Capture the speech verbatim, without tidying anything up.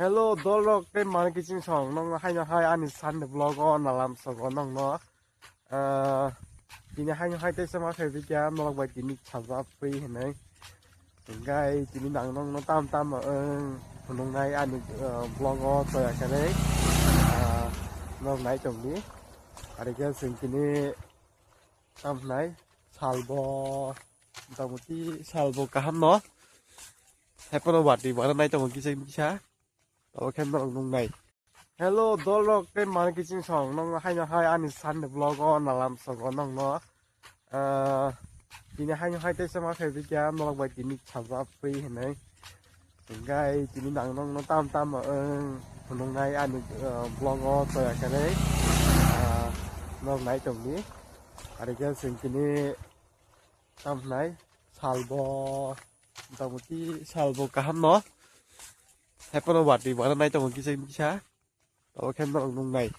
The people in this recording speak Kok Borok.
Hello, dolrok tei mani kiching song nong haino hai ani Sunday vlog o nalam sogo nongno. Ah, tini haino hai tei sama phai bikya norok bai tini sajak pri hinai. Hingkai tini nang nongno tam tam ang phunungnai ani, ah, vlog o toya kare. Ah, norok nai tongdi. Ari khe sing tini tam hinai salbo motamoti salbo kaham no. Hepono wati wana nai tongo kisa kisa. Abo khe norok nungnai. Hello, dolrok tei mani kiching song nong haino hai ani Sunday vlog o nalam sogo nongno. Ah, tini haino hai tei sama phai bikya norok bai tini sajak pri hinai. Hingkai tini nang nongno tam tam ang phunungnai ani, ah, vlog o toya kare. Ah, norok nai tongdi. Ari khe sing tini tam hinai salbo motamoti salbo kaham no. Hepono wati wana nai tongo kisa kisa. Abo khe norok nungnai.